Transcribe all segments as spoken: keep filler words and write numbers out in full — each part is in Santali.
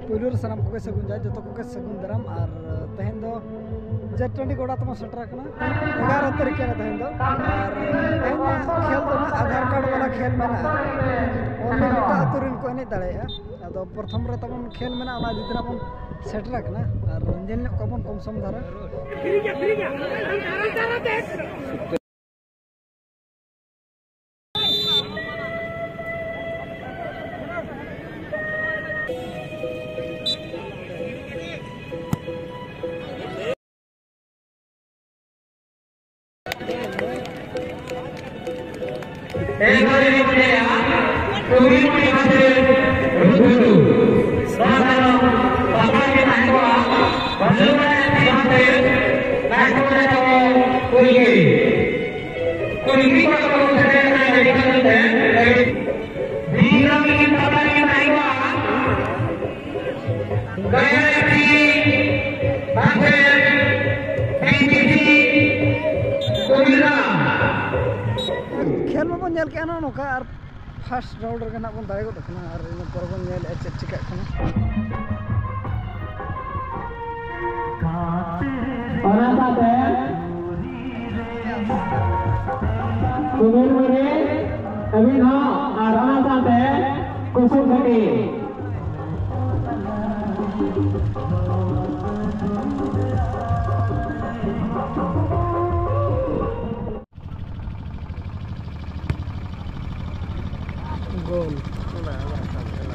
ᱯᱩᱭᱞᱩ ᱨᱮ ᱥᱟᱱᱟᱢ ᱠᱚᱜᱮ ᱥᱟᱹᱜᱩᱱ ᱡᱚᱦᱟᱨ, ᱡᱚᱛᱚ ᱠᱚᱜᱮ ᱥᱟᱹᱜᱩᱱ ᱫᱟᱨᱟᱢ᱾ ᱟᱨ ᱛᱮᱦᱮᱧ ᱫᱚ ᱡᱮᱴ ᱴᱟᱺᱰᱤ ᱜᱚᱰᱟ ᱛᱮᱵᱚᱱ ᱥᱮᱴᱮᱨ ᱟᱠᱟᱱᱟ, ᱮᱜᱟᱨᱚ ᱛᱟᱹᱨᱤᱠᱷ ᱠᱟᱱᱟ ᱛᱮᱦᱮᱧ ᱫᱚ᱾ ᱟᱨ ᱛᱮᱦᱮᱧᱟᱜ ᱠᱷᱮᱞ ᱫᱚ ᱱᱟᱦᱟᱜ ᱟᱫᱷᱟᱨ ᱠᱟᱨᱰ ᱵᱟᱞᱟ ᱠᱷᱮᱞ ᱢᱮᱱᱟᱜᱼᱟ, ᱚᱱᱞᱤ ᱢᱤᱫᱴᱟᱝ ᱟᱹᱛᱩ ᱨᱮᱱ ᱠᱚ ᱮᱱᱮᱡ ᱫᱟᱲᱮᱭᱟᱜᱼᱟ᱾ ᱟᱫᱚ ᱯᱨᱚᱛᱷᱚᱢ ᱨᱮ ᱛᱟᱵᱚᱱ ᱠᱷᱮᱞ ᱢᱮᱱᱟᱜᱼᱟ, ᱚᱱᱟ ᱤᱫᱤ ᱛᱮ ᱱᱟᱦᱟᱜ ᱵᱚᱱ ᱥᱮᱴᱮᱨ ᱟᱠᱟᱱᱟ᱾ ᱟᱨ ᱧᱮᱞ ᱧᱚᱜ ᱠᱚᱣᱟ ᱵᱚᱱ ᱠᱚᱢ ᱥᱚᱢ ᱫᱷᱟᱨᱟ᱾ ᱠᱷᱮᱞ ᱢᱟᱵᱚᱱ ᱧᱮᱞ ᱠᱮᱜᱼᱟ ᱱᱚᱜᱼᱚ ᱱᱚᱝᱠᱟ, ᱟᱨ ᱯᱷᱟᱥᱴ ᱨᱟᱣᱩᱱᱰ ᱨᱮᱜᱮ ᱱᱟᱜ ᱵᱚᱱ ᱫᱟᱲᱮ ᱜᱚᱫ ᱟᱠᱟᱱᱟ, ᱟᱨ ᱤᱱᱟᱹ ᱯᱚᱨᱮ ᱵᱚᱱ ᱧᱮᱞᱮᱜᱼᱟ ᱪᱮᱫ ᱪᱤᱠᱟᱹᱜ ᱠᱟᱱᱟ᱾ ᱚᱱᱟ ᱥᱟᱶᱛᱮ ᱠᱩᱢᱤᱨ ᱢᱩᱨᱤ ᱟᱹᱵᱤᱱ ᱦᱚᱸ, ᱟᱨ ᱚᱱᱟ ᱥᱟᱶᱛᱮ ᱠᱩᱥᱩᱢ ᱥᱮᱴᱤ᱾ ᱜᱳᱞ᱾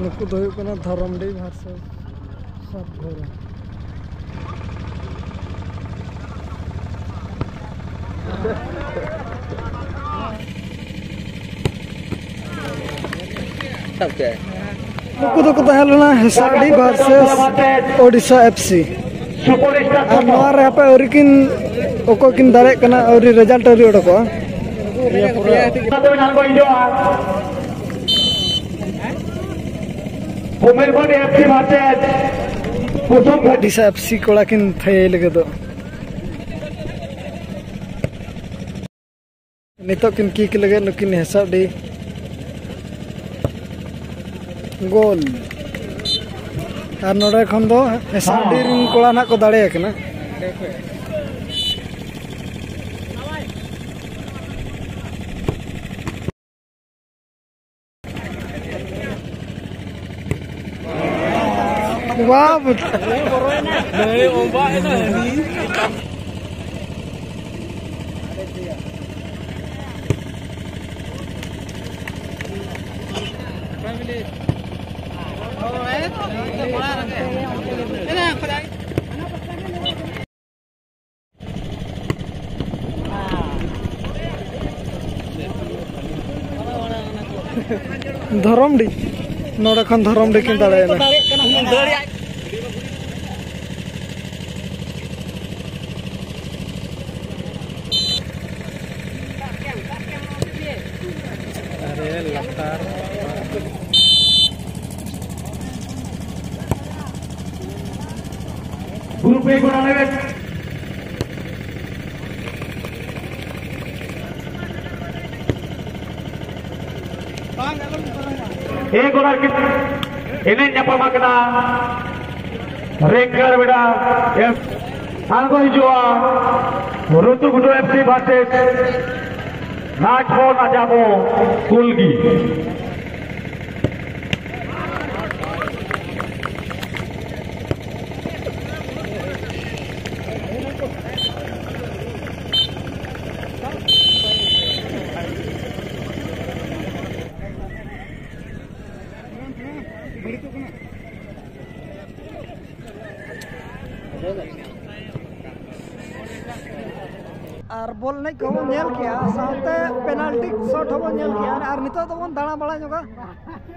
ᱱᱩᱠᱩ ᱫᱚ ᱦᱩᱭᱩᱜ ᱠᱟᱱᱟ ᱫᱷᱚᱨᱚᱢᱰᱤ ᱵᱷᱟᱨᱥᱮᱥ ᱥᱟᱛ ᱵᱷᱳᱨᱟ᱾ ᱥᱟᱵ ᱠᱮᱜᱼᱟᱭ᱾ ᱱᱩᱠᱩ ᱫᱚᱠᱚ ᱛᱟᱦᱮᱸ ᱞᱮᱱᱟ ᱦᱮᱸᱥᱟᱰᱤ ᱵᱷᱟᱨᱥᱮᱥ ᱳᱰᱤᱥᱟ ᱮᱯᱷ ᱥᱤ᱾ ᱟᱨ ᱱᱚᱣᱟ ᱨᱮ ᱦᱟᱯᱮ ᱟᱹᱣᱨᱤ ᱠᱤᱱ, ᱚᱠᱚᱭ ᱠᱤᱱ ᱫᱟᱲᱮᱜ ᱠᱟᱱᱟ, ᱟᱹᱣᱨᱤ ᱨᱮᱡᱟᱞᱴ ᱟᱹᱣᱨᱤ ᱚᱰᱚᱠᱚᱜᱼᱟ᱾ ᱳᱰᱤᱥᱟ ᱮᱯᱷ ᱥᱤ ᱠᱚᱲᱟ ᱠᱤᱱ ᱛᱷᱟᱹᱭᱟᱹᱭ ᱞᱟᱹᱜᱤᱫᱚᱜ᱾ ᱱᱤᱛᱚᱜ ᱠᱤᱱ ᱠᱤᱠ ᱞᱟᱹᱜᱤᱫ ᱱᱩᱠᱤᱱ ᱦᱮᱸᱥᱟᱰᱤ᱾ ᱜᱳᱞ᱾ ᱟᱨ ᱱᱚᱰᱮ ᱠᱷᱚᱱ ᱫᱚ ᱮᱥ ᱟᱨ ᱰᱤ ᱨᱮᱱ ᱠᱚᱲᱟ ᱱᱟᱜ ᱠᱚ ᱫᱟᱲᱮ ᱟᱠᱟᱱᱟ᱾ ᱵᱟᱵ᱾ ᱫᱷᱚᱨᱚᱢᱰᱤ, ᱱᱚᱰᱮ ᱠᱷᱚᱱ ᱫᱷᱚᱨᱚᱢᱰᱤ ᱠᱤᱱ ᱫᱟᱲᱮᱭᱮᱱᱟ᱾ ᱟᱨᱮ ᱞᱟᱛᱟᱨ᱾ ᱜᱨᱩᱯ ᱮ ᱠᱚᱲᱟ ᱞᱮᱵᱮᱫ᱾ ᱮ ᱠᱚᱲᱟ ᱠᱤᱱ ᱮᱱᱮᱡ ᱧᱟᱯᱟᱢ ᱟᱠᱟᱱᱟ ᱨᱮᱝᱜᱟᱲ ᱵᱮᱲᱟ ᱮᱥ ᱟᱬᱜᱚ ᱦᱤᱡᱩᱜᱼᱟ ᱨᱩᱛᱩ ᱜᱷᱩᱴᱩ F C versus not for ᱟᱡᱟᱢᱳ ᱠᱩᱞᱜᱤ᱾ ᱟᱨ ᱵᱚᱞ ᱮᱱᱮᱡ ᱠᱚᱦᱚᱸ ᱵᱚᱱ ᱧᱮᱞ ᱠᱮᱜᱼᱟ, ᱥᱟᱶᱛᱮ ᱯᱮᱱᱟᱞᱴᱤ ᱥᱚᱴ ᱦᱚᱸᱵᱚᱱ ᱧᱮᱞ ᱠᱮᱜᱼᱟ᱾ ᱟᱨ ᱱᱤᱛᱚᱜ ᱫᱚᱵᱚᱱ ᱫᱟᱬᱟ ᱵᱟᱲᱟ ᱧᱚᱜᱟ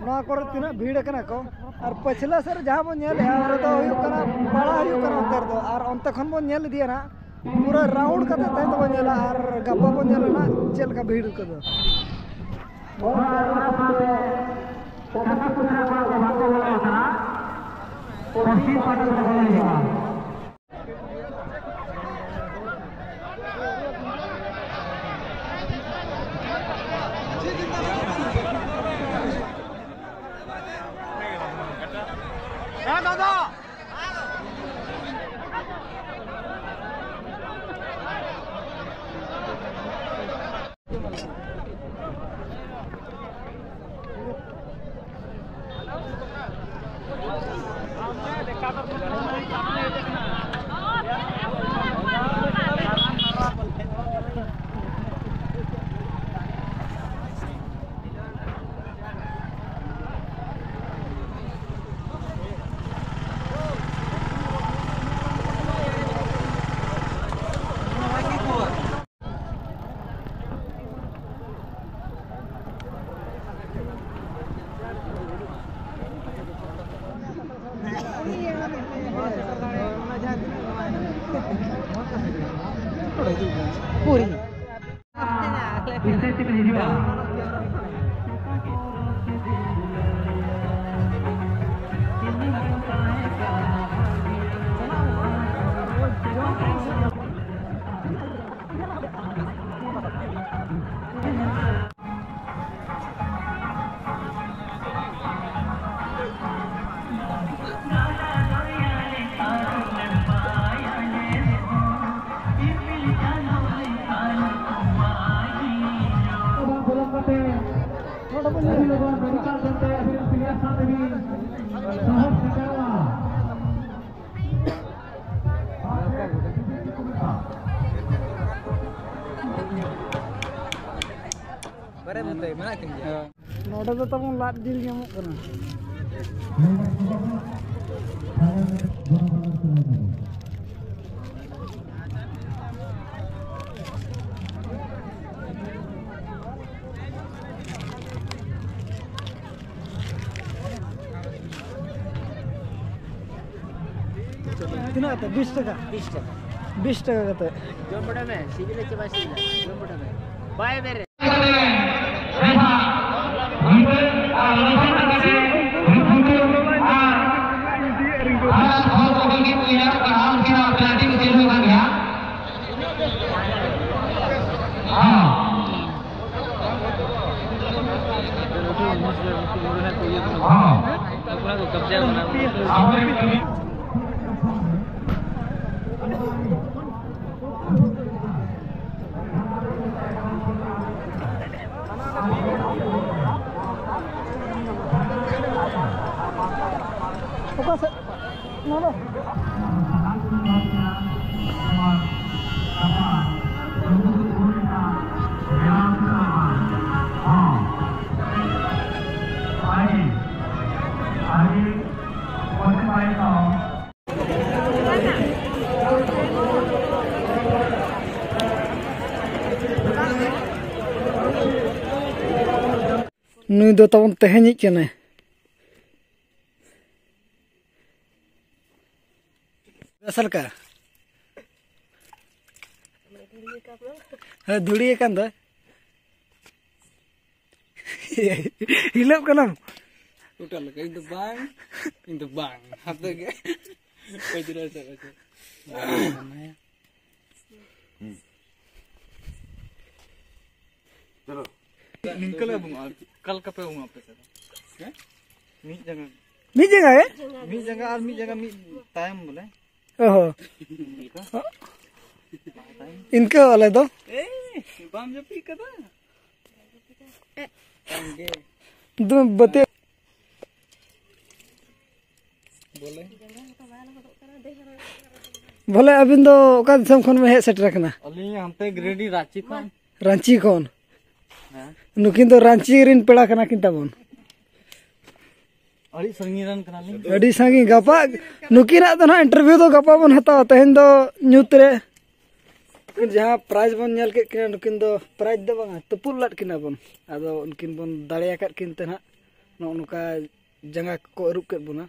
ᱱᱚᱣᱟ ᱠᱚᱨᱮ ᱛᱤᱱᱟᱹᱜ ᱵᱷᱤᱲ ᱟᱠᱟᱱᱟ ᱠᱚ᱾ ᱟᱨ ᱯᱟᱹᱪᱷᱞᱟᱹ ᱥᱮᱫ ᱨᱮ ᱡᱟᱦᱟᱸ ᱵᱚᱱ ᱧᱮᱞᱮᱜᱼᱟ, ᱚᱸᱰᱮ ᱫᱚ ᱦᱩᱭᱩᱜ ᱠᱟᱱᱟ ᱯᱟᱲᱟ ᱦᱩᱭᱩᱜ ᱠᱟᱱᱟ ᱚᱱᱛᱮ ᱨᱮᱫᱚ, ᱟᱨ ᱚᱱᱛᱮ ᱠᱷᱚᱱ ᱵᱚᱱ ᱧᱮᱞ ᱤᱫᱤᱭᱟ ᱱᱟᱦᱟᱜ᱾ ᱯᱩᱨᱟᱹ ᱨᱟᱣᱩᱱᱰ ᱠᱟᱛᱮ ᱛᱮᱦᱮᱧ ᱫᱚᱵᱚᱱ ᱧᱮᱞᱟ, ᱟᱨ ᱜᱟᱯᱟ ᱵᱚᱱ ᱧᱮᱞᱟ ᱱᱟᱦᱟᱜ ᱪᱮᱫ ᱞᱮᱠᱟ ᱵᱷᱤᱲ ᱠᱚᱫᱚ᱾ ᱯᱩᱨᱤ᱾ ᱚᱠᱟᱨᱮ ᱢᱮᱱᱟᱭ? ᱢᱮᱱᱟᱜ ᱠᱤᱱ ᱜᱮᱭᱟ᱾ ᱱᱚᱰᱮ ᱫᱚ ᱛᱟᱵᱚᱱ ᱞᱟᱫ ᱡᱤᱞ ᱧᱟᱢᱚᱜ ᱠᱟᱱᱟ᱾ ᱛᱤᱱᱟᱹᱜ ᱠᱟᱛᱮ? ᱵᱤᱥ ᱴᱟᱠᱟ? ᱵᱤᱥ ᱴᱟᱠᱟ᱾ ᱵᱤᱥ ᱴᱟᱠᱟ ᱠᱟᱛᱮ᱾ ᱡᱚᱢ ᱵᱟᱲᱟ ᱢᱮ, ᱥᱤᱵᱤᱞᱟ ᱪᱮ ᱵᱟᱭ ᱥᱤᱵᱤᱞᱟ? ᱡᱚᱢ ᱵᱟᱲᱟ ᱢᱮ᱾ ᱵᱟᱭ ᱵᱮᱨᱮ᱾ ᱚᱠᱟ ᱥᱮᱫ? ᱱᱚᱰᱮ᱾ ᱱᱩᱭ ᱫᱚ ᱛᱟᱵᱚᱱ ᱛᱮᱦᱮᱧᱤᱡ ᱠᱟᱱᱟᱭ᱾ ᱵᱮᱥ ᱞᱮᱠᱟ᱾ ᱦᱮᱸ, ᱫᱷᱩᱲᱤ ᱟᱠᱟᱱ ᱫᱚᱭ᱾ ᱦᱤᱞᱟᱹᱜ ᱠᱟᱱᱟᱢ᱾ ᱚᱠᱟ ᱞᱮᱠᱟ? ᱤᱧ ᱫᱚ ᱵᱟᱝ, ᱤᱧ ᱫᱚ ᱵᱟᱝ᱾ ᱦᱟᱱᱛᱮ ᱜᱮ᱾ ᱚᱡᱽᱨᱟ ᱥᱮ ᱚᱡᱽᱨᱟ᱾ ᱪᱚᱞᱚ᱾ ᱱᱤᱝᱠᱟᱹ ᱞᱮ ᱩᱢᱩᱜᱼᱟ᱾ ᱚᱠᱟ ᱞᱮᱠᱟ ᱯᱮ ᱩᱢᱩᱜᱼᱟ ᱟᱯᱮ ᱥᱮᱫ ᱫᱚ? ᱦᱮᱸ? ᱢᱤᱫ ᱡᱟᱸᱜᱟ᱾ ᱢᱤᱫ ᱡᱟᱸᱜᱟ ᱜᱮ? ᱢᱤᱫ ᱡᱟᱸᱜᱟ ᱟᱨ ᱢᱤᱫ ᱡᱟᱸᱜᱟ ᱢᱤᱫ ᱛᱟᱭᱚᱢ ᱵᱚᱞᱮ᱾ ᱚ ᱦᱚᱸ᱾ ᱱᱤᱝᱠᱟᱹ᱾ ᱤᱱᱠᱟᱹ ᱟᱞᱮ ᱫᱚ᱾ ᱮᱭ, ᱵᱟᱢ ᱡᱟᱹᱯᱤᱫ ᱠᱟᱫᱟ? ᱵᱟᱝᱜᱮ᱾ ᱫᱩ ᱵᱟᱹᱛᱤ᱾ ᱵᱚᱞᱮ᱾ ᱵᱚᱞᱮ, ᱟᱹᱵᱤᱱ ᱫᱚ ᱚᱠᱟ ᱫᱤᱥᱚᱢ ᱠᱷᱚᱱ ᱵᱤᱱ ᱦᱮᱡ ᱥᱮᱴᱮᱨ ᱟᱠᱟᱱᱟ? ᱟᱹᱞᱤᱧ ᱦᱟᱱᱛᱮ ᱜᱤᱨᱤᱰᱤ, ᱨᱟᱸᱪᱤ ᱠᱷᱚᱱ᱾ ᱨᱟᱸᱪᱤ ᱠᱷᱚᱱ? ᱦᱮᱸ᱾ ᱱᱩᱠᱤᱱ ᱫᱚ ᱨᱟᱸᱪᱤ ᱨᱮᱱ ᱯᱮᱲᱟ ᱠᱟᱱᱟ ᱠᱤᱱ ᱛᱟᱵᱚᱱ᱾ ᱟᱹᱰᱤ ᱥᱟᱺᱜᱤᱧ ᱨᱮᱱ ᱠᱟᱱᱟᱞᱤᱧ᱾ ᱟᱹᱰᱤ ᱥᱟᱺᱜᱤᱧ᱾ ᱜᱟᱯᱟ ᱱᱩᱠᱤᱱᱟᱜ ᱫᱚ ᱱᱟᱦᱟᱜ interview ᱫᱚ ᱜᱟᱯᱟ ᱵᱚᱱ ᱦᱟᱛᱟᱣᱟ, ᱛᱮᱦᱮᱧ ᱫᱚ ᱧᱩᱛ ᱨᱮ᱾ ᱡᱟᱦᱟᱸ prize ᱵᱚᱱ ᱧᱮᱞ ᱠᱮᱫ ᱠᱤᱱᱟ, ᱱᱩᱠᱤᱱ ᱫᱚ prize ᱫᱚ ᱵᱟᱝᱟ, ᱛᱩᱯᱩᱫ ᱞᱮᱫ ᱠᱤᱱᱟ ᱵᱚᱱ᱾ ᱟᱫᱚ ᱩᱱᱠᱤᱱ ᱵᱚᱱ ᱫᱟᱲᱮ ᱟᱠᱟᱫ ᱠᱤᱱ ᱛᱮ ᱱᱟᱦᱟᱜ ᱱᱚᱜᱼᱚ ᱱᱚᱝᱠᱟ ᱡᱟᱸᱜᱟ ᱠᱚᱠᱚ ᱟᱹᱨᱩᱵ ᱠᱮᱫ ᱵᱚᱱᱟ᱾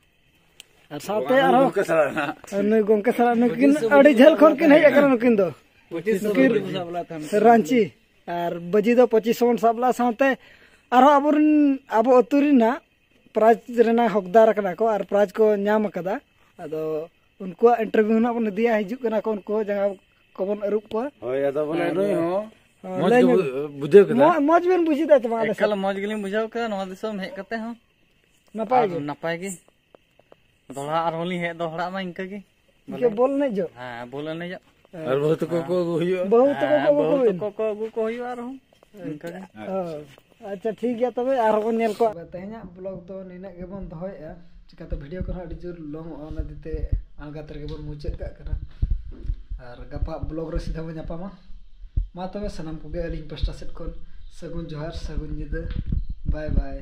ᱟᱨ ᱥᱟᱶᱛᱮ ᱟᱨᱦᱚᱸ ᱜᱚᱢᱠᱮ ᱥᱟᱞᱟᱜ ᱱᱟᱦᱟᱜ᱾ ᱱᱩᱭ ᱜᱚᱢᱠᱮ ᱥᱟᱞᱟᱜ ᱱᱩᱠᱤᱱ ᱟᱹᱰᱤ ᱡᱷᱟᱹᱞ ᱠᱷᱚᱱ ᱠᱤᱱ ᱦᱮᱡ ᱟᱠᱟᱱᱟ᱾ ᱱᱩᱠᱤᱱ ᱫᱚ ᱯᱚᱸᱪᱤᱥ ᱥᱚ ᱱᱩᱠᱤᱱ ᱨᱩᱯᱤᱭᱟ ᱥᱟᱵ ᱞᱮᱫ ᱛᱟᱦᱮᱱ᱾ ᱨᱟᱸᱪᱤ ᱟᱨ ᱵᱟᱹᱡᱤ ᱫᱚ ᱯᱚᱸᱪᱤᱥ ᱥᱚ ᱵᱚᱱ ᱥᱟᱵ ᱞᱮᱫᱼᱟ᱾ ᱥᱟᱶᱛᱮ ᱟᱨᱦᱚᱸ ᱟᱵᱚᱨᱮᱱ, ᱟᱵᱚ ᱟᱹᱛᱩ ᱨᱮᱱᱟᱜ prize ᱨᱮᱱᱟᱜ ᱦᱚᱠᱫᱟᱨ ᱠᱟᱱᱟ ᱠᱚ ᱟᱨ prize ᱠᱚ ᱧᱟᱢ ᱟᱠᱟᱫᱟ᱾ ᱟᱫᱚ ᱩᱱᱠᱩᱣᱟᱜ interview ᱱᱟᱜ ᱵᱚᱱ ᱤᱫᱤᱭᱟ, ᱦᱤᱡᱩᱜ ᱠᱟᱱᱟ ᱠᱚ, ᱩᱱᱠᱩ ᱦᱚᱸ ᱡᱟᱸᱜᱟ ᱠᱚᱵᱚᱱ ᱟᱹᱨᱩᱵ ᱠᱚᱣᱟ᱾ ᱦᱳᱭ, ᱟᱫᱚ ᱵᱚᱞᱮ ᱟᱨ ᱱᱩᱭ ᱦᱚᱸ ᱦᱚᱸ, ᱢᱚᱡᱽ ᱞᱟᱹᱭ ᱜᱮ ᱧᱚᱜ ᱵᱩ-, ᱵᱩᱡᱷᱟᱹᱣ ᱠᱮᱫᱟ᱾ ᱢᱚ-, ᱢᱚᱡᱽ ᱵᱮᱱ ᱵᱩᱡᱷᱟᱹᱣ ᱫᱟ ᱥᱮ ᱵᱟᱝ ᱟᱞᱮ ᱮᱠᱟᱞ ᱥᱮᱫ? ᱢᱚᱡᱽ ᱜᱮᱞᱤᱧ ᱵᱩᱡᱷᱟᱹᱣ ᱠᱮᱫᱟ ᱱᱚᱣᱟ ᱫᱤᱥᱚᱢ ᱦᱮᱡ ᱠᱟᱛᱮ ᱦᱚᱸ᱾ ᱱᱟᱯᱟᱭ ᱟᱨ ᱜᱮ? ᱱᱟᱯᱟᱭ ᱜᱮ᱾ ᱫᱚᱦᱲᱟ ᱟᱨᱦᱚᱸ ᱞᱤᱧ ᱦᱮᱡ ᱫᱚᱦᱲᱟᱜ ᱢᱟ ᱤᱱᱠᱟᱹ ᱜᱮ᱾ ᱤᱱᱠᱟᱹ ᱵᱚᱞ ᱮᱱᱮᱡ ᱡᱚᱜ? ᱦᱮᱸ, ᱵᱚᱞ ᱮᱱᱮᱡᱚᱜ᱾ ᱟᱨ ᱵᱟᱹᱦᱩ ᱛᱟᱠᱚ ᱠᱚ ᱟᱹᱜᱩ ᱦᱩᱭᱩᱜᱼᱟ? ᱵᱟᱹᱦᱩ ᱛᱟᱠᱚ ᱠᱚ ᱦᱮᱸ, ᱟᱹᱜᱩ ᱵᱟᱹᱦᱩ ᱠᱚ ᱛᱟᱠᱚ ᱠᱚ ᱟᱹᱜᱩ ᱠᱚ ᱦᱩᱭᱩᱜᱼᱟ ᱟᱨᱦᱚᱸ᱾ ᱤᱱᱠᱟᱹ ᱜᱮ᱾ ᱚ, ᱟᱪᱪᱷᱟ, ᱴᱷᱤᱠ ᱜᱮᱭᱟ, ᱛᱚᱵᱮ ᱟᱨᱦᱚᱸ ᱵᱚᱱ ᱧᱮᱞ ᱠᱚᱣᱟ᱾ ᱛᱮᱦᱮᱧᱟᱜ ᱵᱞᱚᱜ ᱫᱚ ᱱᱤᱱᱟᱹᱜ ᱜᱮᱵᱚᱱ ᱫᱚᱦᱚᱭᱮᱫᱼᱟ, ᱪᱤᱠᱟᱹᱛᱮ ᱵᱷᱤᱰᱤᱭᱳ ᱠᱚᱦᱚᱸ ᱟᱹᱰᱤ ᱡᱳᱨ ᱞᱚᱝᱚᱜᱼᱟ, ᱚᱱᱟ ᱤᱫᱤᱛᱮ ᱟᱬᱜᱟᱛ ᱨᱮᱜᱮ ᱵᱚᱱ ᱢᱩᱪᱟᱹᱫ ᱠᱟᱜ ᱠᱟᱱᱟ᱾ ᱟᱨ ᱜᱟᱯᱟ ᱵᱞᱚᱜ ᱨᱮ ᱥᱤᱫᱷᱟᱹ ᱵᱚᱱ ᱧᱟᱯᱟᱢᱟ᱾ ᱢᱟ ᱛᱚᱵᱮ ᱥᱟᱱᱟᱢ ᱠᱚᱜᱮ ᱟᱹᱞᱤᱧ ᱯᱟᱥᱴᱟ ᱥᱮᱫ ᱠᱷᱚᱱ ᱥᱟᱹᱜᱩᱱ ᱡᱚᱦᱟᱨ, ᱥᱟᱹᱜᱩᱱ ᱧᱤᱫᱟᱹ, ᱵᱟᱭ ᱵᱟᱭ᱾